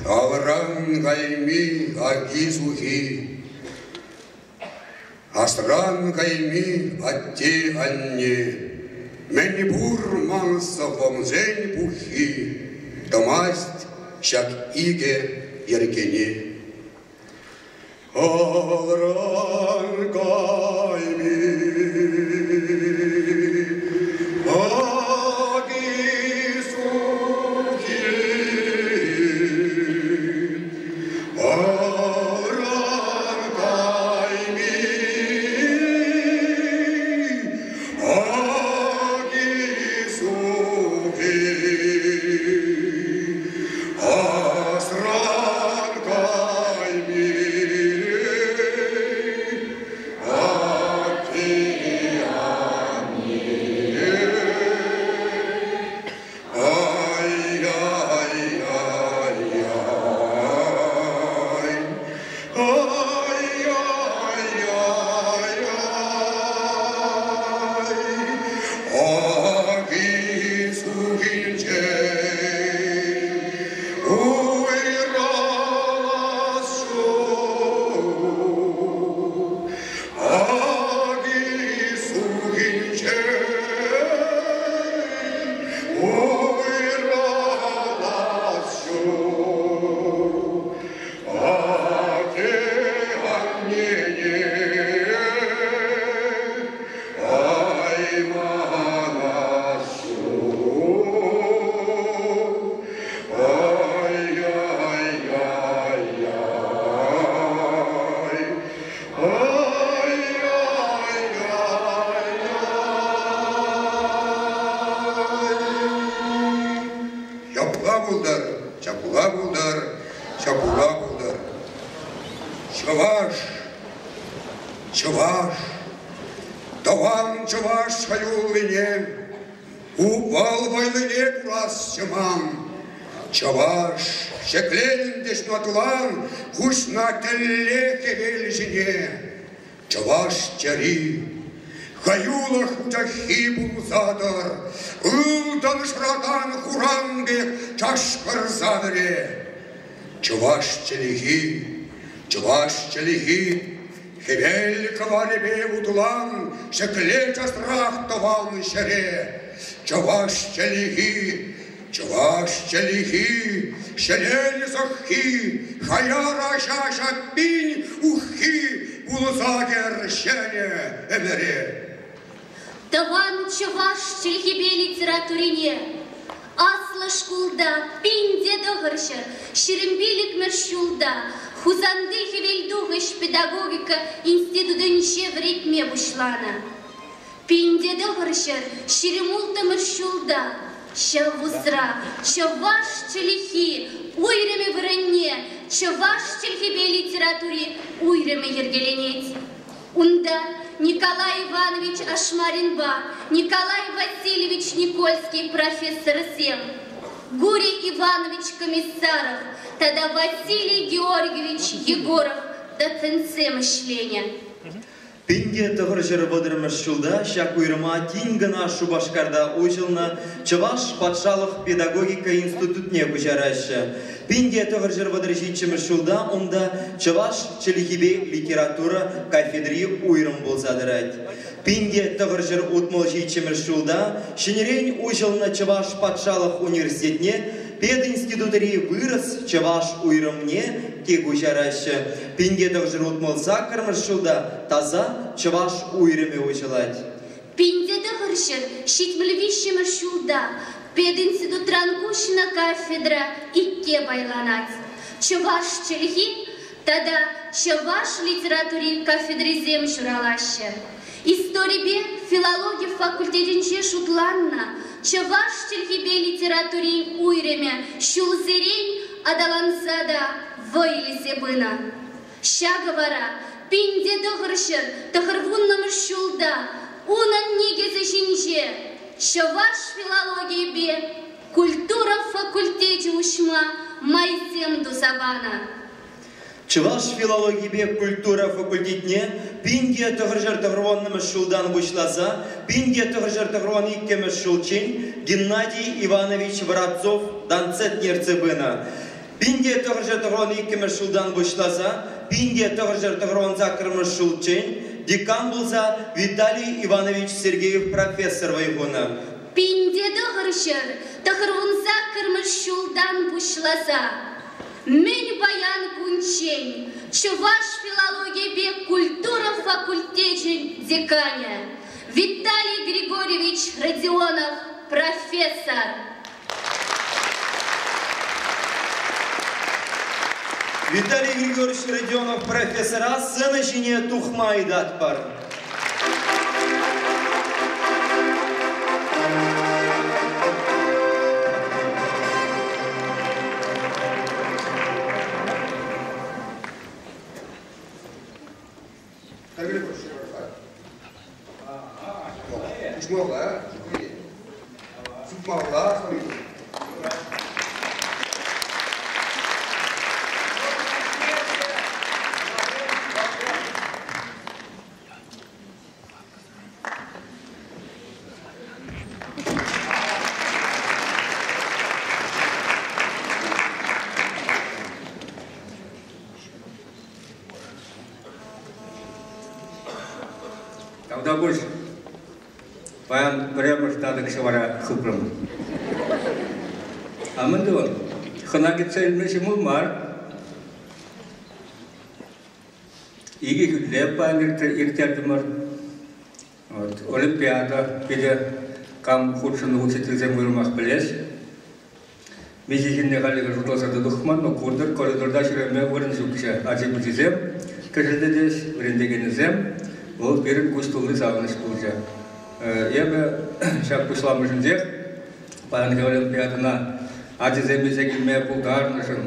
Алран кайми аки-сухи, Асран кайми атте-анне, Мӗнпур ман сӑввӑмсен пуххи Тӑмасть ҫак икӗ йӗркене. Алран кайми аки-сухи, Алран кайми аки-сухи, Асран кайми атте-анне. Ай-яй-яй-яй, ай-яй-яй-яй, аки-сухинчен уйрӑлас ҫук. Аки-сухинчен уйрӑлас ҫук. Атте-аннене айманас ҫук. Ай-яй-яй-яй, ай-яй-яй-яй. Ҫапла пултӑр, ҫапла пултӑр, ҫапла пултӑр. Чӑваш, чӑваш, тӑван чӑваш хӑюллине Упал вӑйлине курасчӗ ман. Чӑваш, ҫӗкленӗн те ҫунатлан, куҫна тӗлле хӗвел ҫине. Чӑваш чӗри, хӑюлӑх вучаххи пулса тӑр, ылтӑн шыракан хуран пек чашкӑрса вӗре. Чӑваш чӗлхи, чӑваш чӗлхи, хӗвел кӑварӗпе вутлан, ҫӗкле часрах тӑван ҫӗре. Чӑваш чӗлхи, чӑваш чӗлхи, ҫӗлен сӑххи, хаяр аҫа ҫаппин уххи пулса кӗр ҫӗнӗ ӗмӗре. Тӑван чӑваш чӗлхипе литературине аслӑ шкулта 1925 ҫулта Хусанти Хӗвелтухӑҫ педагогика институтӗнче вӗрентме пуҫланӑ. 1926 ҫулта ҫав вузра чӑваш чӗлхи уйрӑмӗ вырӑнне чӑваш чӗлхипе литератури уйрӑмӗ йӗркеленет. Унта Николай Иванович Ашмаринпа Николай Васильевич Никольский профессорсем, Гурий Иванович Комиссаров тата Василий Георгиевич Егоров доцентсем ӗҫленӗ. 1930 ҫулта ҫак уйрӑма тин кӑна Шупашкарта уҫӑлнӑ Чӑваш патшалӑх педагогика институтне куҫараҫҫӗ. 1937 ҫулта унта чӑваш чӗлхипе литература кафедри уйрӑм пулса тӑрать. 1967 ҫулта ҫӗнӗрен уҫӑлнӑ Чӑваш патшалӑх университетне пединститутри вырӑс чӑваш уйрӑмне те куҫараҫҫӗ. 1968 ҫулта таса чӑваш уйрӑмӗ уҫӑлать. 1973 ҫулта пединститутран куҫнӑ кафедра икке пайланать. Чӑваш чӗлхи тата чӑваш литератури кафедрисем ҫуралаҫҫӗ. Историпе филологи факультетӗнче шутланнӑ чӑваш чӗлхипе литературин уйрӑмӗ ҫулсерен аталанса та вӑй илсе пынӑ. Ҫакӑ вара 1990 ҫулта унӑн никӗсӗ ҫинче чӑваш филологийӗпе культура факультечӗ уҫма майсем туса панӑ. Чӑваш филологипе культура факультетне 1990 ҫултан пуҫласа 1992 ҫулччен Геннадий Иванович Воронцов доцент ертсе пынӑ. 1992 ҫултан пуҫласа 1998 ҫулччен декан пулса Виталий Иванович Сергеев профессор вӑй хунӑ. 1998 ҫултан пуҫласа мӗн паян кунччен чӑваш филологийӗпе культура факультечӗн деканӗ Виталий Григорьевич Родионов профессор. Виталий Григорьевич Родионов профессора сцена ҫине тухма ыйтатпӑр. Тавтапуҫ. Паян пӗрремӗш татӑк ҫӑвара хыпрӑм. А мӗн тӑвӑн? Хӑна кӗтсе илме ҫӑмӑл мар. Икӗ хӳтлев паян ирттертӗмӗр. Вот. Олимпиада питӗ кам хутшӑннӑ учительсем уйрӑмах пӗлес. Миҫе ҫынни халӗ шутласа та тухман, но куртӑр, коридорта ҫӳреме вырӑн ҫукчӗ. Ачи-пӑчисем кӗшӗлтетӗҫ, вӗрентекенӗсем. Вӑл пирӗн куҫ тулли савӑнӑҫ пулчӗ. Эпӗ ҫак пуҫламӑшӗнчех паянхи Олимпиадӑна ачасем илсе килме пултарнӑшӑн,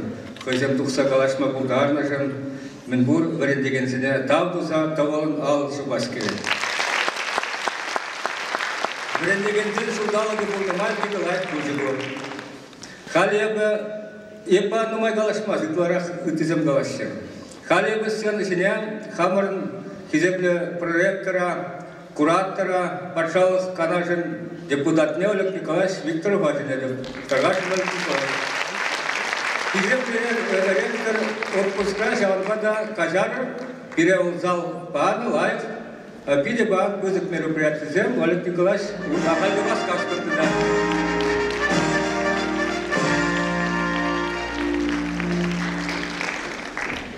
хӑйсем тухса калаҫма пултарнӑшӑн мӗнпур вӗрентекенсене тав туса тӑвӑлӑн ал ҫупас килет. Вӗрентекенсен ҫулталӑкӗ пулнӑ май питӗ лайӑх пулчӗ ку. Халӗ эпӗ эпӗ нумай калаҫмасть, ытларах ыттисем калаҫҫӗ. Халӗ эпӗ сцена ҫине хамӑрӑн хисеплӗ проректора, куратора, патшалӑх канашӗн депутатне Олег Николаевич Викторова чӗнетӗп. Тархасшӑн Олег Николаевич. Хисеплӗ ректор отпускра, ҫавӑнпа та каҫарӑр. Пире вӑл зал панӑ, лайӑх. Питӗ пысӑк мероприятисем Олег Николаевич ахаль те васкастӑр тытать.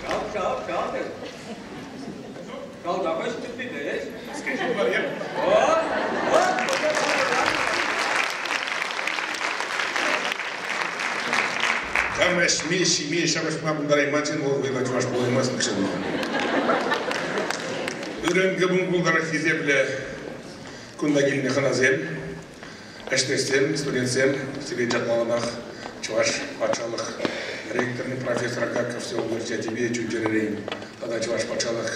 Шал, шал, шал. Шалтах тӗппипе. О, о, Кам ӗҫме, ҫиме, ҫапӑҫма пултарайман ҫын вӑл вӑйлӑ чӑваш пулаймасть нихҫан. Ырӑ кун хисеплӗ кунта килнӗ хӑнасем, ӗҫтешсем, студентсем, сире чапланах Чӑваш патшалӑх ректорӗн профессор Агаков университечӗпе чун-чӗререн тата Чӑваш патшалӑх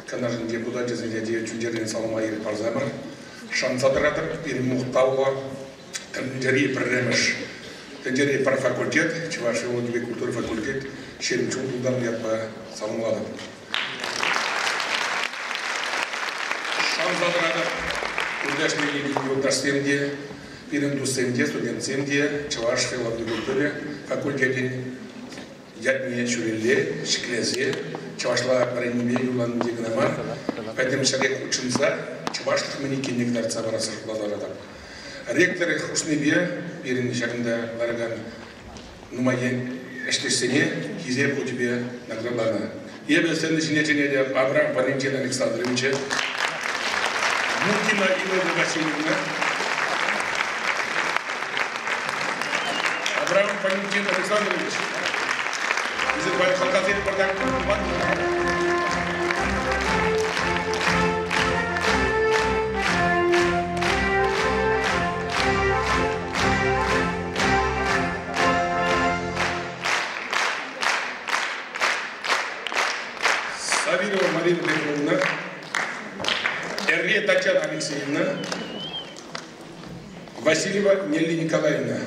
канашӗн депутачӗсене те чун-чӗререн салама ирӗк парсамӑр. Шанса тӑратӑп, пирӗн мухтавлӑ тӗнчери пӗрремӗш тӗнчери пӗр факультет, Чӑваш филологипе культура факультет 20 ҫул тултарнӑ ятпа саламлатӑп. Шанса тӑратӑп, кунта ӗҫлекен юлташсем те, пирӗн туссем те, студентсем те Чӑваш филологи культури факультетӗн ятне ҫӳлелле ҫӗклесе чӑвашла вӗреннипе юрланнипе кӑна мар, пӗтӗм ҫӗре хутшӑнса чӑвашлӑх мӗн иккенне кӑтартса парасса шутласа тӑратӑп. Ректор хушнипе пирӗн ҫакӑнта ларакан нумай ӗҫтешсене хисеп хучӗпе наградӑланӑ. Эпӗ сцена ҫине чӗнетӗп Абрам Валентин Александровича, Мутина Илона Васильевна, Абрам Валентин Александрович, Савинова Марина Петровна, Эрре Татьяна Алексеевна, Васильева Нелли Николаевна.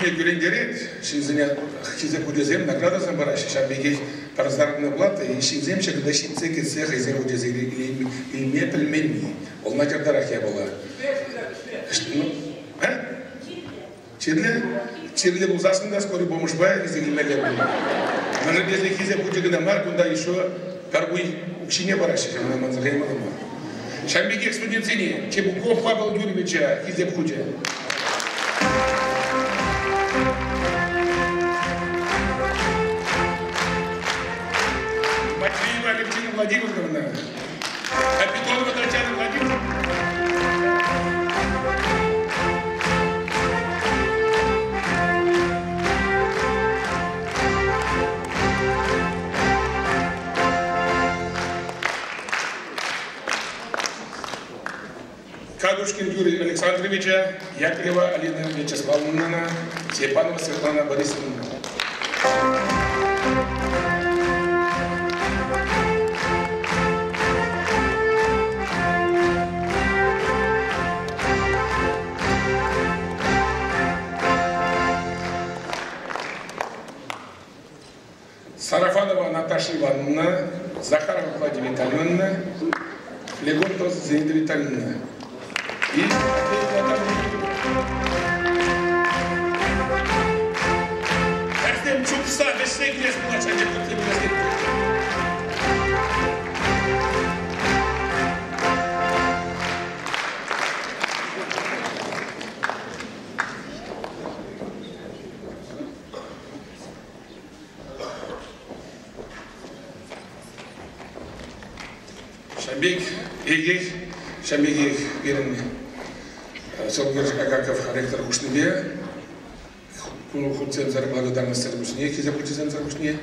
чухне кӳрентерет, ҫынсене хисеп хучӗсем, наградӑсем параҫҫӗ, ҫав пекех пӗр заработная плата, и ҫынсем ҫакӑнта ҫитсе кӗтсе хӑйсен хучӗсене илме пӗлменни. Вӑл начартарах япала. Ну, чирлӗ? Чирлӗ пулсассӑн та скорый помощьпа илсе килмелле пулнӑ. Мӗншӗн тесен хисеп хучӗ кӑна мар, кунта еще пӗр уй укҫине параҫҫӗ, ҫавна манса каймалла мар. Ҫавӑн пекех студентсене Чебуков Павел Юрьевича хисеп хучӗ. Матвеева Алевтина Владимировна, Капитонова Татьяна Владимировна. Кадушкин Юрий Александровича, Яковлева Алина Вячеславовнана, Степанова Светлана Борисовна. Сарафанова Наташа Ивановна, Захарова Клавдия Витальевна, Флегонтова Зинаида Витальевна. И Хӗрсем чупса вӗҫсе килес пулать ҫак тепӗр. Ҫамбек пекех, ҫам пекех пирӗн Ҫӑлкуҫ Агаков ректор хушнипе хутсемсӗр благодарностьсӗр пуҫне, хисеп хучӗсемсӗр пуҫне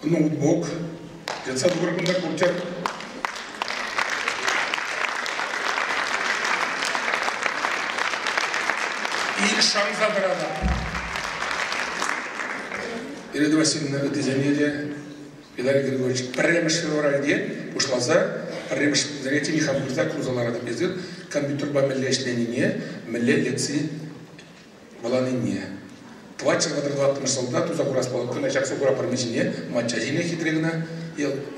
ноутбук йӑтса тухӑр кунта курчӑр. И шанса тӑратӑп. Ирина Васильевна ыттисене те Виталий Григорьевич пӗрремӗш февральте пуҫласа пӗрремӗш занятине хам пырса курса ларатӑп эсир компьютерпа мӗнле ӗҫленине, мӗнле лекци вуланине. Тӑватҫӗр вӑтӑр ҫулта туса курас пулать кӑна ҫак сукура пӗрми ҫине, мачча ҫине хитре кӑна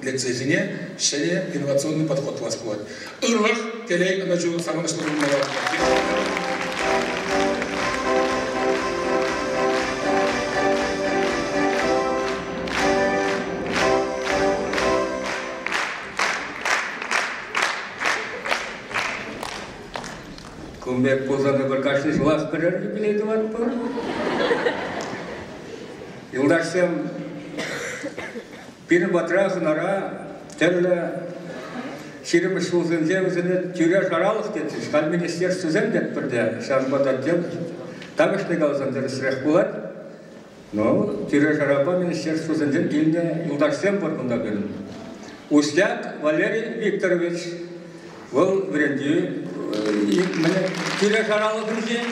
лекцисене ҫӗнӗ инновационный подход тӑвас пулать. Ырлӑх, телей, ӑнӑҫу, савӑнӑҫлӑ пулмалла. Кун пек пулсан эпир кашни ҫулах пӗрер юбилей тӑватпӑр. Юлташсем, пирӗн патра хӑнара тӗрлӗ ҫирӗммӗш ҫулсенче вӗсене тӳре-шаралӑх тетчӗҫ. Халь министерствӑсем тетпӗр те, ҫавӑнпа та тем тамӑшне каласан тӗрӗсрех пулать. Ну, тӳре-шарапа министерствӑсенчен килнӗ юлташсем пур кунта пирӗн. Усляк Валерий Викторович, вӑл вӗрентӳ тӳре-шаралӑхӗнчен.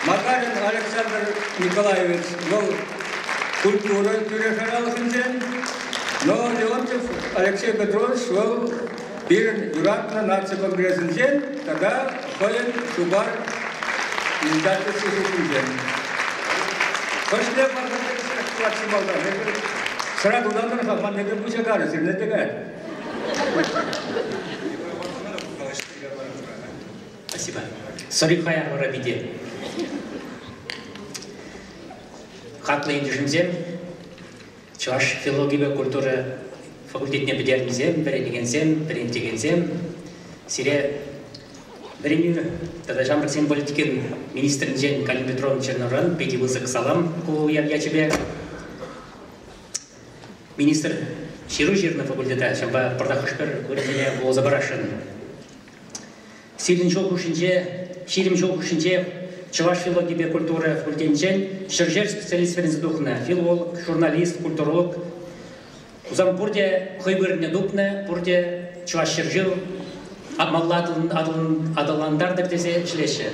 Макарин Александр Николаевич, вӑл культура тӳре-шаралӑхӗнчен. Но Леонтьев Алексей Петрович, вӑл пирӗн юратнӑ наци конгресӗнчен тата хӑйӗн Хыпар издательство ҫуртӗнчен. Хӑшне парса пулать малтан. Сӑра тутантӑр-ха, ман нӗкӗм пуҫа карӗ, сирне те каять. Спасибо. Сӑри хаяр вара пите. Хаклӑ ентешӗмсем, чӑваш филологипе культура факультетне пӗтернисем, вӗренекенсем, вӗрентекенсем, сире вӗренӳ тата ҫамрӑксен политикин министрӗнчен Галина Петровна Черновран питӗ пысӑк салам ку уяв ячӗпе. Министр ҫыру ҫырнӑ факультета, ҫавӑнпа пӑртак хӑш-пӗр вырӑнсене вуласа парасшӑн. Сирӗн ҫул хушшинче, 20 ҫул хушшинче чӑваш филологипе культура факультетӗнчен ҫӗршер специалист вӗренсе тухнӑ. Филолог, журналист, культуролог. Кусам пурте хӑй вырӑнне тупнӑ, пурте Чӑваш ҫӗршыв малла аталантартӑр тесе ӗҫлеҫҫӗ.